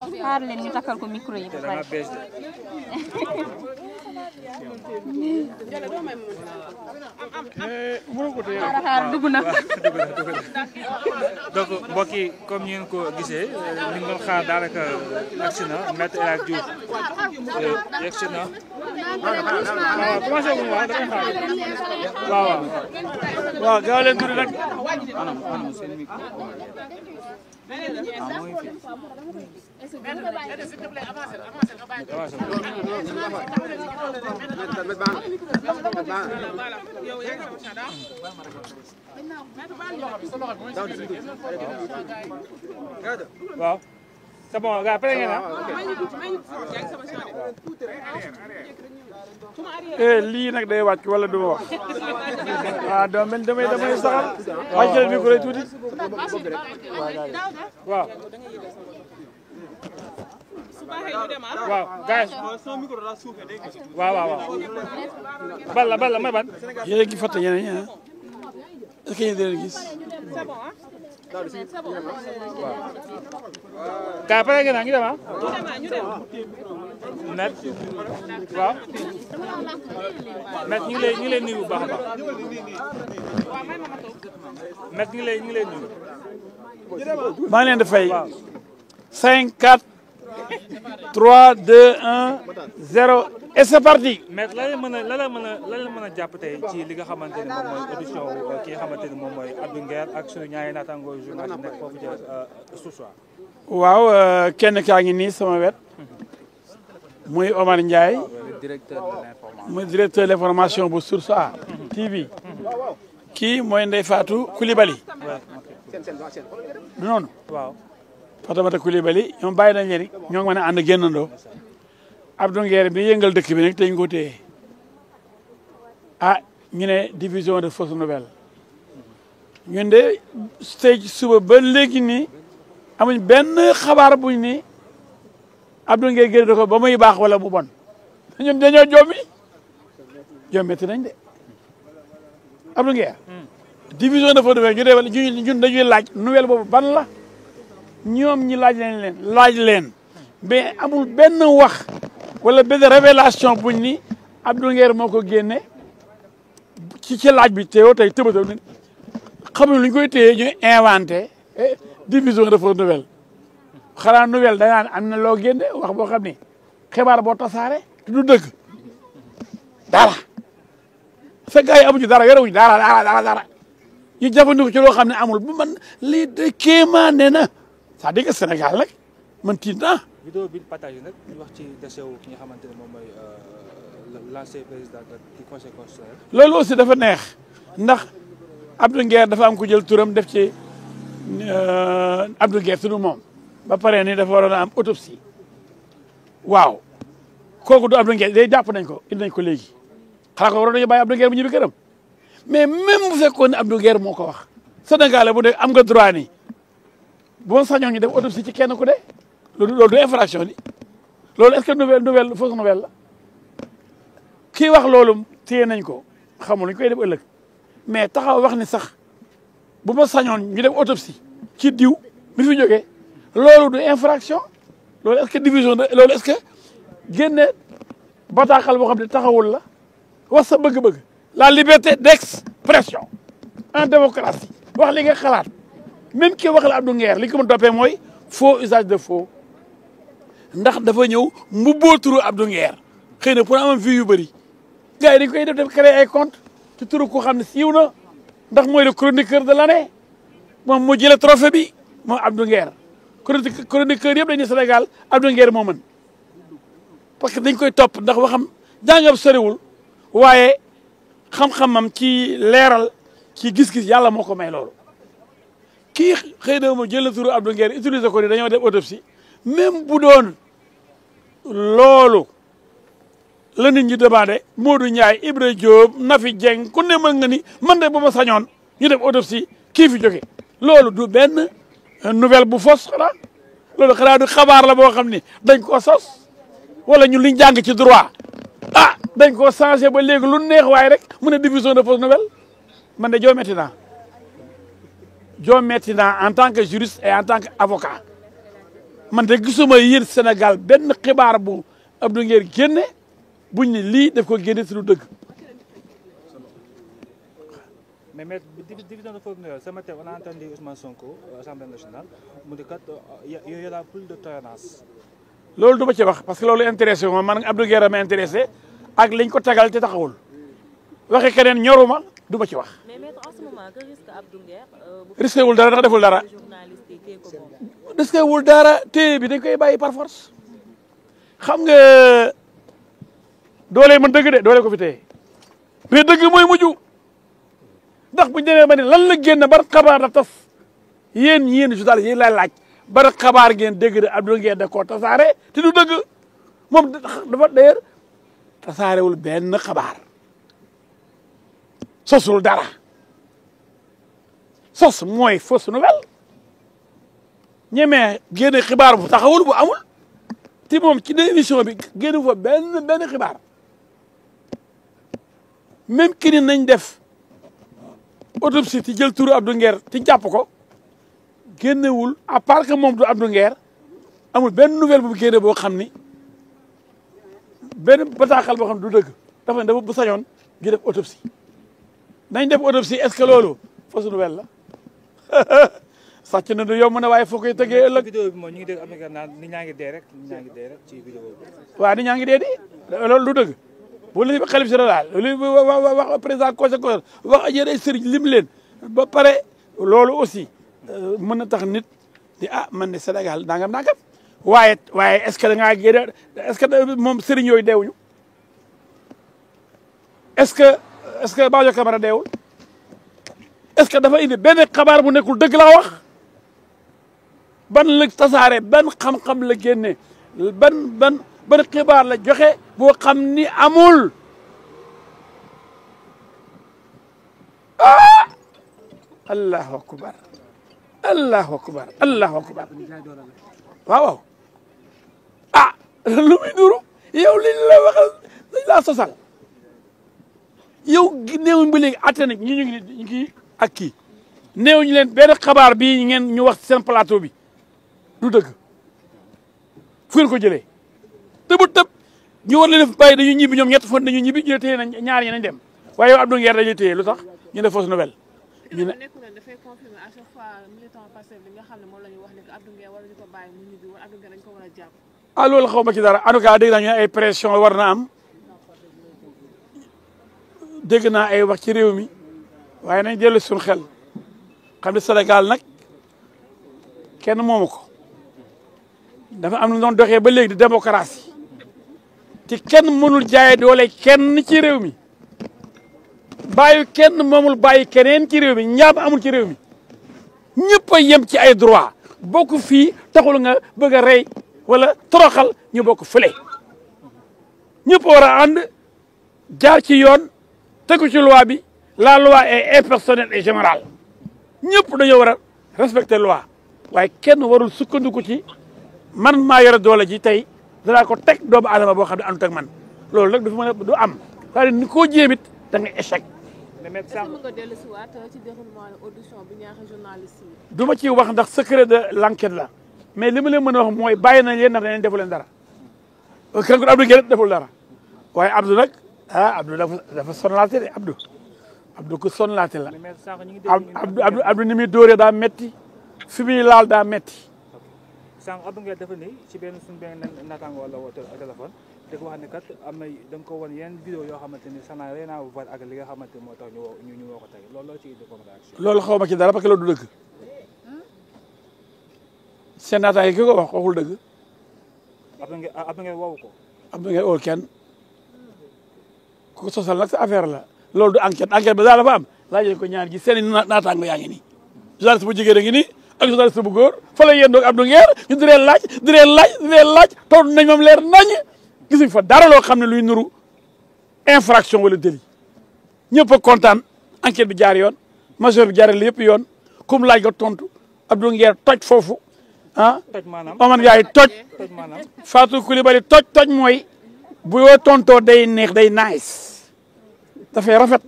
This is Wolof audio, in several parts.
xaar leen ñu takkal ko micro yi ba pare. xaar dugg na. donc mbokk yi comme ni ngeen ko gisee li nga xaar daanaka agsi na Maître El Hadji Diouf yegsi na. waaw commencé wu ñu waaw damay xaar waaw waaw gaaw leen tuuti rek. seen micro. waaw c'est bon gars pare ngeen lii nag day wàcc wala du ma wax waaw damay saxal wàccal micro yi tuuti waaw waaw gars waaw bal may ban yéen a ngi fàtte ñeneen ñi est-ce que yéen dina gis gars pare ngeen ngi dem net waaw net ñu ngi lay nuyu bu baax a baax net ñu ngi lay nuyu maa ngi leen di fay 5 4 3 2 1 0 et c'est parti. mais lan la mën a jàpp tey ci li nga xamante ne moom mooy audition ki nga xamante ne moom mooy Abdou Nguer ak suñu ñaari naataangoo journaliste nekk foofu ca Source A. waaw kenn kaa ngi nii sama wet muy Omar Ndiaye muy directeur de l'information bu Source A TV kii mooy Ndeye Fatou Coulibaly du noonu waaw Fatamata Coulibaly ñoom bàyyi nañ leen ñoo ngi mën a ànd génnandoo Abdou Nguer bi yëngal dëkk bi nag te ñu ko téye ñu ne division de fausse nouvelle ñun de tey suba ba léegi nii amuñ benn xabaar buñ ni Abdou Nguer génn ko ba muy baax wala bu bon ñun dañoo jommeti nañ de Abdou Nguer division de fausse nouvelle ñun dañuy laaj nouvelle boobu ban la ñoom ñi laaj leen mais amul benn wax wala benn révélation buñ ni Abdou Nguer moo ko génne ci laaj bi teewoo tey tëbataw ni xamuñ lu ñu koy téye ñu inventé division de fausse nouvelle xanaa nouvelle danaan am na loo génne wax boo xam ni xibaar boo tasaare te du dëgg dara fekk gars yi amuñu dara yorewuñu dara ñu jëfandiku ci loo xam ne amul bu man lii de kéemaane na c'est-à-dire que Sénégal nag man tiit naa. vidéo bi partage nag ñu wax ci décès wu ki nga xamante ne moom mooy l'ancien président du conseil constitutionnel. loolu aussi dafa neex ndax Abdou Nguer dafa am ku jël turam def ci Abdou Nguer tudd moom ba pare ni dafa waroon a am autopsie waaw kooku du Abdou Nguer day jàpp nañ ko indi nañ ko léegi xanaa ko waroon nañu bàyyi Abdou Nguer bu ñibbi këram mais même bu fekkoon ne Abdou Nguer moo ko wax Sénégalais bu dee am nga droit ni boo sañoon ñu def autopsie ci kenn ku de loolu du infraction di loolu est-ce que nouvelle fausse nouvelle la kii wax loolu téye nañ ko xamul lu ñu koy def ëllëg mais taxaw wax ni sax bu ma sañoon ñu def autopsie ci diw mi fi jógee loolu du infraction loolu est-ce que division de loolu est-ce que génne bataaxal boo xam ne taxawul la wax sa bëgg-bëgg la liberté d'expression en démocratie wax li nga xalaat même ki wax la Abdou Nguer li ko mën toppee mooy faux usage de faux ndax dafa ñëw mbubboo turu Abdou Nguer xëy na pour am vie yu bëri gars yi dañ koy def créer ay compte ci turu ko xam ne siiw na ndax mooy le chroniqueur de l'année moom moo jëlee trophée bi moom Abdou Nguer chroniqueur yëpp dañu Sénégal Abdou Nguer moo mën parce que dañ koy topp ndax waxam jàngam soriwul waaye xam-xamam ci leeral ci gis-gis yàlla moo ko may loolu kii xëy na ma jël turu Abdou Nguer utiliser ko ni dañoo def autopsie même bu doon loolu la nit ñi demandé Modou Ndiaye Ibra Diop Nafi Dieng ku ne mën nga ni man de bu ma sañoon ñu def autopsie kii fi jóge loolu du benn nouvelle bu fausse xanaa loolu xanaa du xabaar la boo xam ni dañ koo sos wala ñun liñ jàng ci droit dañ koo changé ba léegi lu neex waaye rek mu ne division de fausse nouvelle man de joo metti naa en tant que juriste et en tant que avocat man de gisuma yéen Sénégal benn xibaar bu Abdou Nguer génne buñ ne lii daf ko génne si lu dëgg. mais division de force ce matin on a entendu Ousmane Sonko Assemblée nationale mu ne kat y aura plus de tolérance. loolu du ma ci wax parce que loolu intéressé wu ma man Abdou Nguer a ma intéressé ak liñ ko tegal te taxawul waxe keneen ñoruma du ma ci wax. mais maître en ce moment que risque Abdou Nguer. risqué wul dara ndax deful dara. risqué wul dara téye bi dañ koy bàyyi par force xam nga doole mën dëgg de doole ko fi téye mais dëgg mooy mujj ndax bu ñu demee ba ne lan la génn ban xabaar la tas yéen journaliste yéen laay laaj ban xabaar ngeen dégg de Abdou Nguer da koo tasaare te du dëgg moom dafa d'ailleurs tasaarewul benn xabaar sosul dara sos mooy fausse nouvelle ñemee génne xibaar bu taxawul bu amul te moom ci émission bi génne fa benn xibaar même ki ni nañ def autopsie ci jël turu Abdou Nguer ci jàpp ko génnewul à part que moom du Abdou Nguer amul benn nouvelle bu génne boo xam ni benn bataaxal boo xam du dëgg dafa ne dafa bu sañoon gi def autopsie nañ def autopsie est-ce que loolu fausse nouvelle la sàcc na du yomb na waaye foo koy tëggee ëllëg. vidéo bi moom ñu ngi dégg am na naan nit ñaa ngi dee rek ci vidéo bi. waaw nit ñaa ngi dee di loolu du dëgg bu li xalif général li wax président conseil wax yéen ay sëriñ lim leen ba pare loolu aussi mën na tax nit di man de Sénégal nangam waaye est-ce que da ngaa génne est-ce que moom sëriñ yooyu deewuñu est-ce que Badio Camara deewul est-ce que dafa indi benn xabaar bu nekkul dëgg laa wax ban la tasaare ban xam-xam la génne ban xibaar la joxe boo xam ni amul allahu akbar allahu akbar allahu akbar waaw lu muy nuru yow li la waxal dañ laa sosal yow néewuñ ba léegi atte nañ ñu ngi ak kii néew ñu leen benn xabaar bii ngeen ñu wax seen plateau bi du dëgg fu ngeen ko jëlee tëbu tëb ñu war leen def bàyyi dañuy ñibbi ñoom ñett fan dañuy ñibbi ñu ne téye nañ ñaar ñi nañ dem waaye yow Abdou Nguer dañuy téye lu tax ñu ne fausse nouvelle. ñu ne dafay confirmer à chaque fois militant Pastef li nga xam ne moom la ñu wax ne que Abdou Nguer waruñu ko bàyyi mu ñibbi wala Abdou Nguer dañ ko war a jàpp. loolu xaw ma ci dara en tout cas dégg naa ñu ay pression war na am dégg naa ay wax ci réew mi waaye nañ dellu suñu xel xam ne Sénégal nag kenn moomu ko dafa am lu doon doxee ba léegi di démocratie te kenn mënul jaay doole kenn ci réew mi bàyyi kenn moomul bàyyi keneen ci réew mi ñaam amul ci réew mi ñëpp a yem ci ay droit bokk fii taxul nga bëgg a rey wala toroxal ñu bokk fële ñëpp war a ànd jaar ci yoon tegu ci loi bi la loi est impersonnelle et générale ñëpp dañoo war a respecter loi waaye kenn warul sukkandiku ci man maa yore doole ji tey danaa ko teg doomu aadama boo xam ne àndut ak man loolu nag du fi mën a du am c'est-à-dire ni koo jéemit da nga échec. mais est-ce que mën nga dellusiwaat ci déroulement audition bi ñaax journaliste yi. du ma ciy wax ndax secret de l'enquête la mais li ma leen mën a wax mooy bàyyi nañ leen ndax dañu defu leen dara kan ko Abdou Nguer deful dara waaye Abdou nag Abdou dafa sonalaate de Abdou ko sonalaate la Abdou ni muy dóoree daa metti fi muy laal daa metti. sànq Abdou Nguer dafa ni ci suñu benn naataango wala téléphone di ko wax ne kat am na da nga ko woon yenn vidéo yoo xamante ni ça n'a rien à voir ak li nga xamante moo tax ñu woo ko tey loolu ci indi comme réaction. loolu xaw ma ci dara parce que loolu du dëgg seen naataango yi ki ko wax waxul dëgg. Abdou Nguer woowu ko. Abdou Nguer woo kenn ku ko sosal nag sa affaire la loolu du enquête ba daal dafa am laajee ko ñaar gi seen i naataango yaa ngi nii journaliste bu jigéen a ngi nii ak journaliste bu góor fa la yéen doog Abdou Nguer ñu di leen laaj tontu nañ moom leer nañ gisuñ fa dara loo xam ne luy nuru infraction wala délit ñëpp a kontaan enquête bi jaar yoon major bi jaarale yëpp yoon comme laaj nga tontu Abdou Nguer toj foofu toj maanaam Omar Ndiaye toj maanaam Fatou Coulibaly toj mooy bu yoo tontoo day neex day nice dafay rafet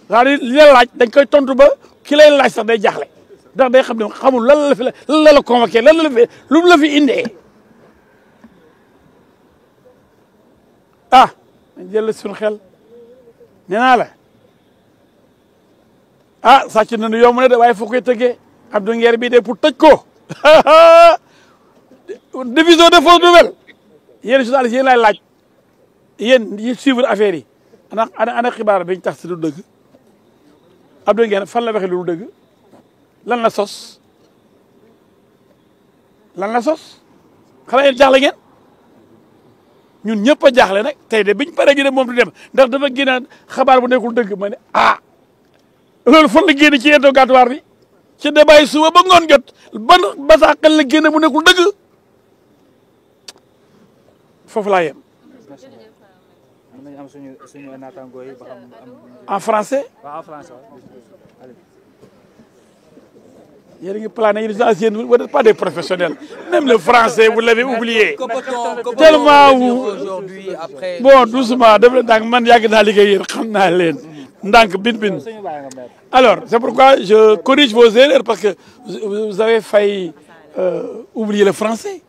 c'est-à-dire li la laaj dañ koy tontu ba ki lay laaj sax day jaaxle ndax day xam ne xamul lan la fi lan la convoqué lan la fi lu mu la fi indee ah jël suñu xel nee naa la ah sàcc nañu yomb na de waaye foo koy tëggee Abdou Nguer bii de pour tëj ko diffusion de fausses nouvelles yéen journalistes yéen laay laaj yéen yi suivre affaire yi ana xibaar biñ tax si du dëgg Abdou Nguer fan la waxee lu dëgg lan la sos xanaa yéen jaaxle ngeen ñun ñëpp a jaaxle nag tey de biñ paree ñu ne moom du dem ndax dafa génne xabaar bu nekkul dëgg ma ne ah loolu fan la génne ci interrogatoire bi ci débat yi suba ba ngoon jot ban bataaxal la génne bu nekkul dëgg foofu laa yem. am suñu naataangoo yi ba xam en français. waaw en français. yéen a ngi plané yéen vous n'êtes pas des professionnels même le français vous l'avez oublié. tellement aujourd'hui après. bon doucement def leen ndànk man yàgg naa liggéey yéen xam naa leen ndànk bin. alors c'est pourquoi je corrige vos erreurs parce que vous avez failli oublier le français.